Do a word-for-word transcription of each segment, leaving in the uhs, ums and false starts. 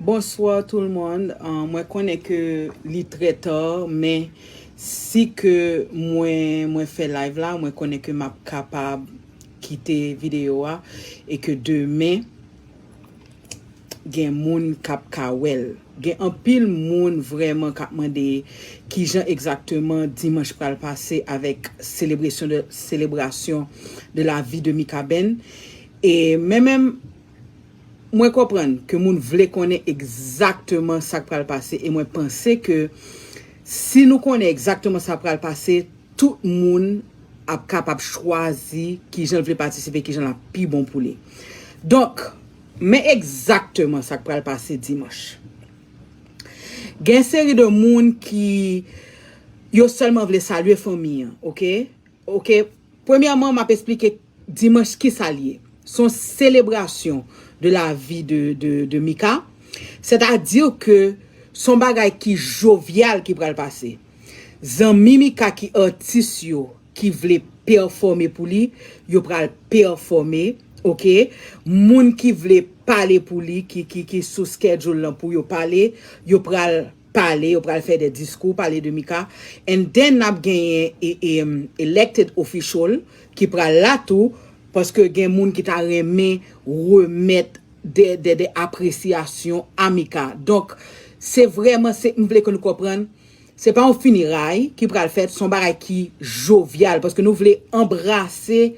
Bonsoir tout le monde. Euh, mwen konnen ke li trè ta, men si ke mwen mwen fè live la, mwen konnen ke m ap kapab kite videyo a e ke demen gen moun k ap ka wè l. Gen anpil moun vrèman k ap mande kijan egzakteman dimanch pral pase avèk selebrasyon de, selebrasyon de la vie de Mikaben. E men menm, mwen konprann ke moun vle konnen egzakteman sa k pral pase, e mwen panse ke si nou konnen egzakteman sa k pral pase, tout moun ap kapab chwazi kijan l vle patisipe, kijan l ap pi bon pou li. Donk, men egzakteman sa k pral pase dimanch. Gen seri de moun ki yo sèlman vle salye fanmi an, oke? Oke, premyèman, m ap esplike dimanch ki sa l ye. Se yon selebrasyon de la vi de, de, de Mika. Sètadi ke se yon bagay ki jovyal ki pral pase. Zanmi Mika ki atis yo, ki vle pèfòme pou li, yo pral pèfòme, oke? Moun ki vle pale pou li, ki, ki, ki sou schedule lan pou yo pale, yo pral pale, yo pral fè de diskou, pale de Mika. And then n ap genyen e, e, um, elected official ki pral la tou, paske gen moun ki ta renmen remèt de, de, de apresyasyon a Mika. Donk, se vrèman, se, m vle ke nou konprann, se pa yon fineray ki pral fèt, se yon bagay ki jovyal, paske nou vle anbrase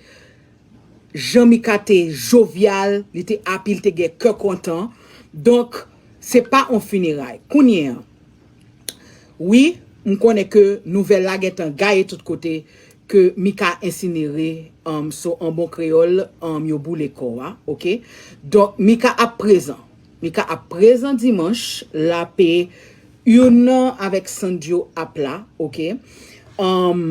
jan Mika te jovyal, li te api, li te gen kè kontan. Donk, se pa yon fineray. Kounye a, wi, m konnen ke nouvèl la gentan gaye tout kote, ke Mika ensinere, um, so an bon kreyòl, um, yo boule kò a, oke? Donk, Mika ap prezan. Mika ap prezan dimanch, la pe youn nan avèk Sandyo ap la, oke? Um,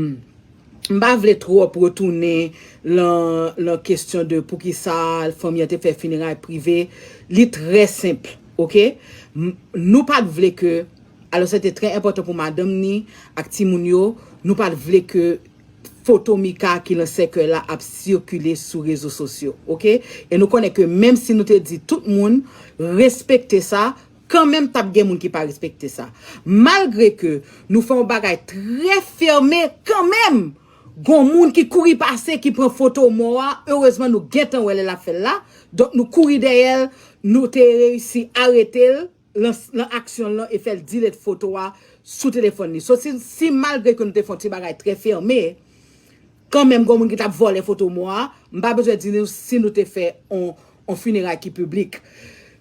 m pa vle twòp retounen lan, lan kesyon de poukisa fanmi an te fè fineray prive. Li trè senp, oke? M- Nou pa t vle ke, alò se te trè enpòtan pou madanm ni ak timoun yo, nou pa t vle ke foto Mika ki lan sèkèy la ap sikile sou rezo sosyo, oke? E nou konnen ke menm si nou te di tout moun respekte sa, kanmenm t ap gen moun ki pa respekte sa. Malgre ke nou fè yon bagay trè fèmen, kanmenm, gon moun ki kouri pase, ki pran foto mò a, erezman nou gentan wè lè l ap fè l la, donk nou kouri dèyè l, nou te reyisi arete l lan, lan aksyon l lan e fè l delete foto a sou telefòn li. So, si, si malgre ke nou te fè yon ti bagay trè fèmen, kanmenm gon moun ki t ap vòlè foto mò a, m pa bezwen di nou si nou te fè on, on fineray ki piblik.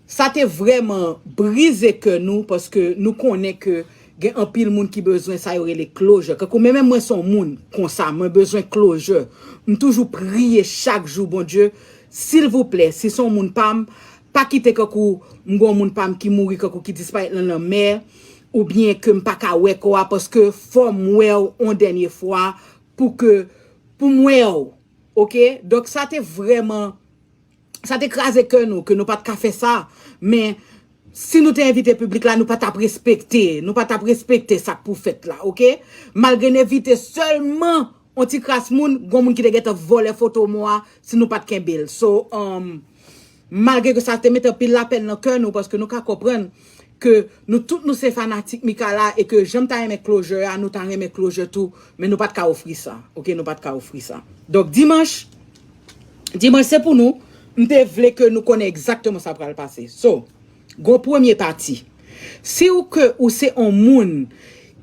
Sa te vrèman brize kè nou, paske nou konnen ke gen anpil moun ki bezwen sa yo rele closure. Kankou men menm mwen se yon moun konsa, mwen bezwen closure. M toujou priye chak jou, Bondye, silvouplè, si se yon moun pa m, pa kite kankou m gon moun pa m ki mouri, kankou ki disparèt lan lanmè, oubyen ke m pa ka wè kò a, paske fò m wè w on dènye fwa pou ke, pou m wè w, oke? Donk sa te vrèman, sa te kraze kè nou ke nou pa t ka fè sa, men si nou te envite piblik la, nou pa t ap respekte, nou pa t ap respekte sa k pou fèt la, oke? Malgre n envite sèlman on ti kras moun, gon moun ki te gentan vòlè foto mò a si nou pa t kenbe l. So, um, malgre ke sa te mete anpil lapèn nan kè nou, paske nou ka konprann ke nou tout nou se fanatik Mika la e ke jan m ta renmen closure a, nou ta renmen closure tou, men nou pa t ka ofri sa, oke, nou pa t ka ofri sa. Donk, dimanch, dimanch se pou nou, m te vle ke nou konnen egzakteman sa pral pase. So, gon premye pati. Si w ke ou se on moun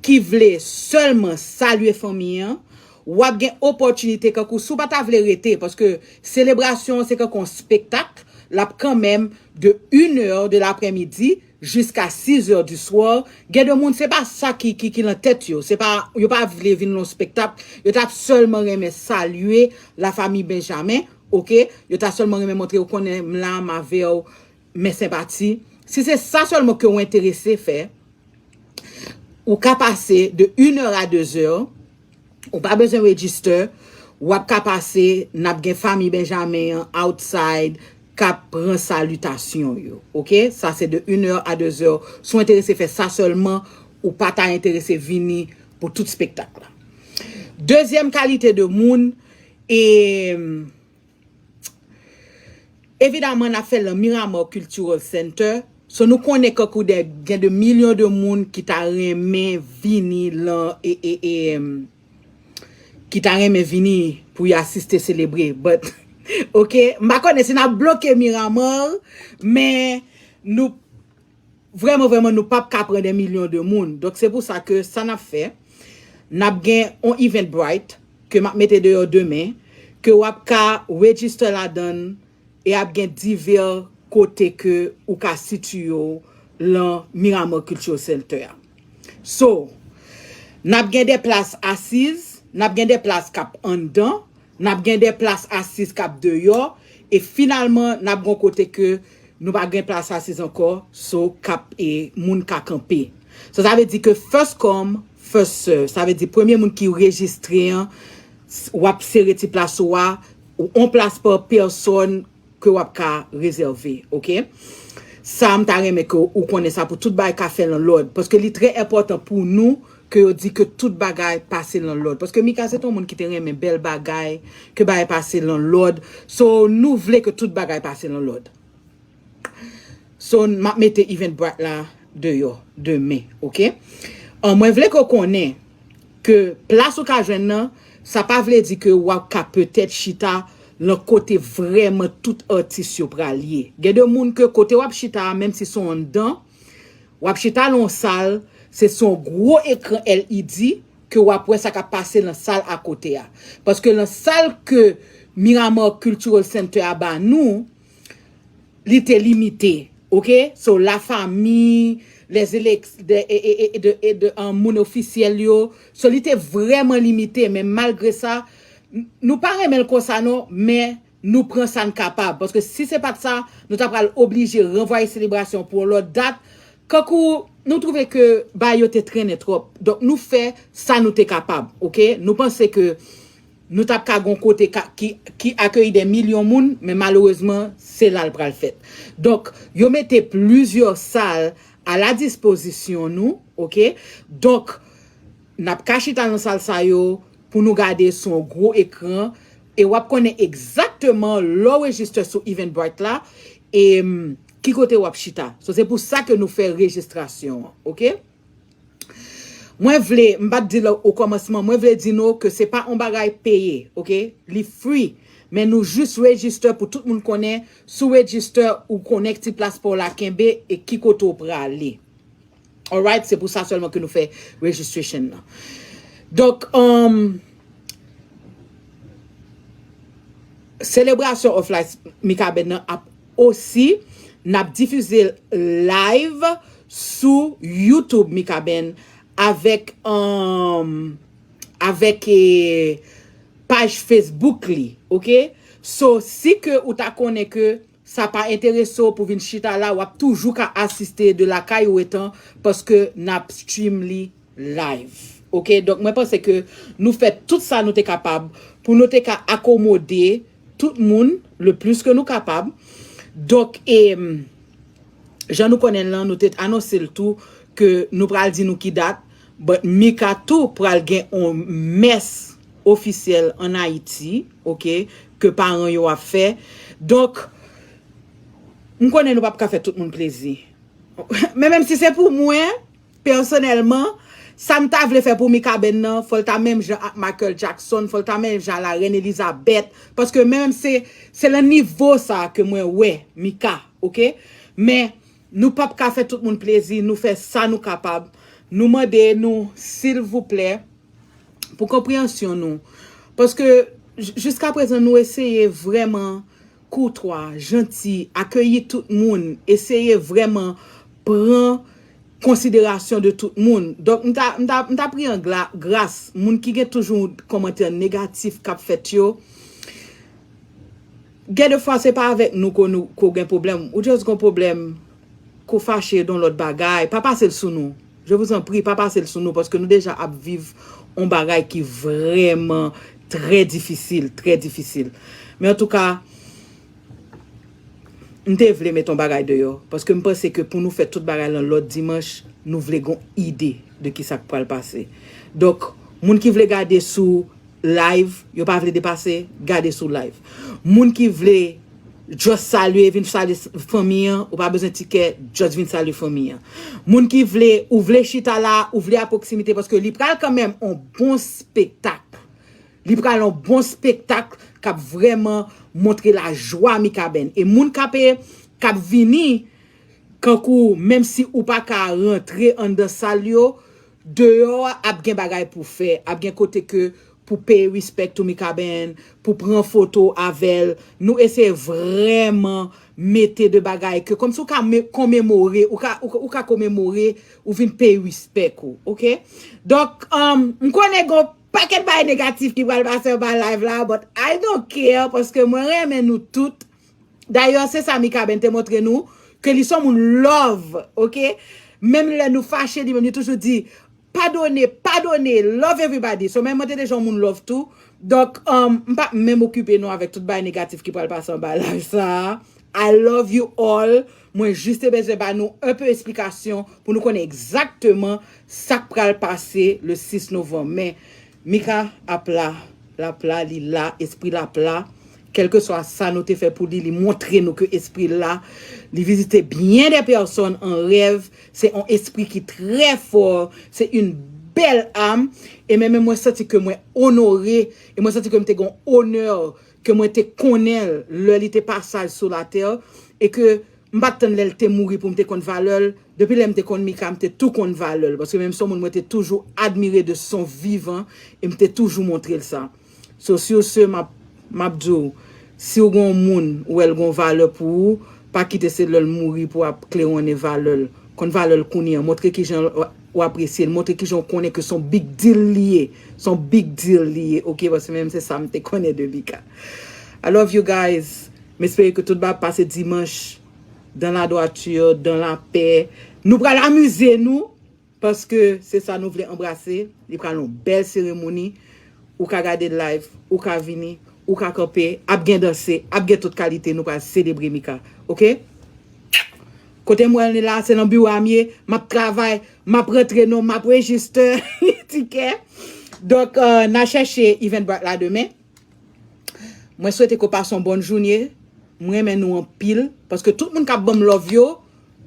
ki vle sèlman salye fanmi an, w ap gen opòtinite kankou si w pa ta vle rete, paske selebrasyon an se kankou on spektak, l ap kanmenm de une heure de l'après-midi jusqu'à six heures du soir. Gen de moun, se pa sa ki, ki, ki lan tèt yo, se pa, yo pa vle vin lan spektak, yo t ap sèlman renmen salye la famille Benjamin, oke? Yo ta sèlman renmen montre yo konnen m la, m avè w, men senpati. Si se sa sèlman ke w enterese fè, ou ka pase de une heure à deux heures, ou pa bezwen register, w ap ka pase, n ap gen fanmi Benjamin an outside k ap pran salitasyon yo, oke? Sa se de une heure à deux heures. Si w enterese fè sa sèlman, ou pa ta enterese vini pou tout spektak la. Dezyèm kalite de moun, e, evidaman, n ap fè l nan Miramar Cultural Center. So nou konnen kankou de, gen de milyon de moun ki ta renmen vini lan e, e, e, em, ki ta renmen vini pou y asiste selebre. But, ok, m pa konnen si n ap bloke Miramar, men nou vrèman, vrèman, nou p ap ka pran de milyon de moun. Donk, se pou sa ke sa n ap fè, n ap gen on Eventbrite ke m ap mete deyò demen, ke w ap ka register ladan l e ap gen divè kote ke ou ka sitiye w lan Miramar Cultural Center a. So, n ap gen de plas asiz, n ap gen de plas k ap anndan, n ap gen de plas asiz k ap deyò, e finalman, n ap gen kote ke nou pa gen plas asiz ankò, so k ap e moun ka kanpe. So, sa vle di ke first come, first serve. Sa vle di premye moun ki rejistre an, s- w ap sere ti plas ou a, ou on plas pa pèsòn ke w ap ka rezève, ok? Sa, m ta renmen ke ou konnen sa pou tout bagay ka fè lan lòd. Paske li trè enpòtan pou nou ke yo di ke tout bagay pase lan lòd. Paske Mika se te yon moun ki te renmen bèl bagay, ke bagay pase lan lòd. So, nou vle ke tout bagay pase lan lòd. So, m ap mete Eventbrite la deyò, demen, ok? An, mwen vle ke w konnen ke plas ou ka jwenn nan, sa pa vle di ke w ap ka petèt chita lan kote vrèman tout atis yo pral ye. Gen de moun ke kote w ap chita a, menm si se yon anndan, w ap chita lan yon sal, se sou yon gwo ekran L E D ke w ap wè sa k ap pase lan sal akote a. Paske lan sal ke Miramar Cultural Center a ba nou, li te limite, ok? So, lafanmi, les élect, de, e, e, e, de, e de, an, moun ofisyèl yo. So, li te vrèman limite, men malgre sa, n- nou pa renmen l konsa non, men nou pran sa n kapab. Paske si se pa t sa, nou ta pral oblije ranvwaye selebrasyon pou yon lòt dat. Kankou nou twouve ke bagay yo te trennen twòp. Donk, nou fè sa nou te kapab, ok? Nou panse ke nou t ap ka gon kote ka, ki, ki akeyi de milyon moun, men malerezman, se la l pral fèt. Donk, yo mete plizyè sal a la dispozisyon nou, ok? Donk, n ap ka chita nan sal sa yo pou nou gade sou yon gwo ekran, e w ap konnen egzakteman lè w rejiste sou Eventbrite la, e m, ki kote w ap chita. So, se pou sa ke nou fè rejistrasyon an, ok? Mwen vle, m pa t di l okòmansman, mwen vle di nou ke se pa yon bagay peye, ok? Li free, men nou jis register pou tout moun konnen, si w register ou konnen ki ti plas pa w la kenbe e ki kote w prale. Alright, se pou sa sèlman ke nou fè registration nan. Donk, um, selebrasyon Off Life Mikaben nan ap osi, n ap difize live sou YouTube Mikaben avèk, um, avèk eh, paj Facebook li, ok? So, si ke ou ta konnen ke sa pa enterese w pou vin chita la, w ap toujou ka asiste de lakay ou etan, paske n ap stream li live. Ok, donk mwen panse ke nou fè tout sa nou te kapab pou nou te ka akomode tout moun le plis ke nou kapab. Donk, e, jan nou konnen l lan, nou te anonse l tou ke nou pral di nou ki dat, but Mika tou pral gen on mès ofisyèl ann Ayiti, ok, ke paran yo ap fè. Donk, m konnen nou p ap ka fè tout moun plezi. Men menm si se pou mwen, pèsonèlman, sa m ta vle fè pou Mikaben nan, fò l ta menm jan ak Michael Jackson, fò l ta menm jan a la Reine Elizabeth, paske menm se, se nan nivo sa ke mwen wè Mika, ok? Men, nou p ap ka fè tout moun plezi, nou fè sa nou kapab. Nou mande nou, silvouplè, pou konpreyansyon nou. Paske, j- jiskaprezan, nou eseye vrèman koutwa, janti, akeyi tout moun, eseye vrèman pran konsiderasyon de tout moun. Donk, m ta, m ta, m ta priye an gla- gras, moun ki gen toujou kòmantè negatif k ap fèt yo, gen de fwa se pa avèk nou ke nou, ke w gen pwoblèm. Ou just gen pwoblèm ke w fache de yon lòt bagay. Pa pase l sou nou. Je vous en prie, pa pase l sou nou, paske nou deja ap viv yon bagay ki vrèman trè difisil, trè difisil. Men antouka, m te vle met yon bagay deyò, paske m panse ke pou nou fè tout bagay lan lòd dimanch, nou vle gon ide de kisa k pral pase. Donk, moun ki vle gade sou live, yo pa vle depase, gade sou live. Moun ki vle just salye, vin salye fanmi an, ou pa bezwen tikè, just vin salye fanmi an. Moun ki vle, ou vle chita la, ou vle a pwoksimite, paske li pral kanmenm on bon spektak. Li pral on bon spektak k ap vrèman montre lajwa Mikaben. E moun k ap, k ap vini, kankou, menm si ou pa ka rantre anndan sal yo, deyò a ap gen bagay pou fè, ap gen kote ke pou peye respect to Mikaben, pou pran foto avè l. Nou eseye vrèman mete de bagay ke kòmsi ou ka me- komemore, ou ka, ou, ka- ou ka komemore, ou vin peye respect ou, oke? Donk, um, m konnen gon pakèt bagay negatif ki pral pase anba live la, but I don't care, paske mwen renmen nou tout. Dayè, se sa Mikaben te montre nou, ke li son moun love, oke? Menm lè nou fache, li menm li toujou di, padone, padone, love everybody. So, menm mwen te deja yon moun love tou. Donk, um, m pa menm okipe nou avèk tout bagay negatif ki pral pase anba live sa a. I love you all. Mwen jis te bezwen ba nou enpe esplikasyon pou nou konnen egzakteman sa k pral pase le sis novanm. Men, Mika ap la, l ap la, li la, espri l ap la. Kèlkeswa sa nou te fè pou li, li montre nou ke espri l la. Li vizite byen de pèsòn an rèv. Se yon espri ki trè fò. Se yon bèl am. E menm mwen santi ke mwen onore. E mwen santi ke m te gen onè ke mwen te konnen l lè li te pasaj sou latè. E ke m pa t tann lè l te mouri pou m te konn valè l. Depi lè m te konn Mika, m te tou konn valè l. Paske menm son moun mwen te toujou admire de son vivan. E m te toujou montre l sa. So, sur ce, m ap, m ap di w, si w gen yon moun, ou wè l gen yon valè pou ou, pa kite se lè l mouri pou w ap klewonnen valè l. Konn valè l kounye a. Montre kijan w apresye l. Montre kijan w konnen ke se yon big deal li ye. Se yon big deal li ye. Oke, paske menm se sa m te konnen de Mika. I love you guys. M espere ke tout bagay ap pase dimanch dans la droiture, dans la paix. Nou pral amize nou. Paske se sa nou vle anbrase. Li pral yon bèl seremoni. Ou ka gade live, ou ka vini, ou ka kanpe, ap gen danse, ap gen tout kalite, nou pral selebre Mika. Oke? Kote m wè l la, se nan biwo a m ye, m ap travay, m ap rantre non, m ap rejiste tikè. Donk, euh, n a chèche Eventbrite la demen. Mwen swete ke w pase yon bòn jounen. Mwen renmen nou anpil. Paske tout moun k ap ban m love yo,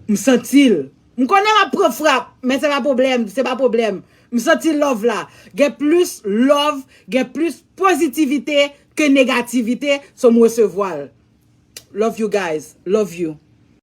m santi l. M konnen m ap pran frap, men se pa pwoblèm, se pa pwoblèm. M santi love la. Gen plis love, gen plis pozitivite ke negativite, so m resevwa l. Love you guys. Love you.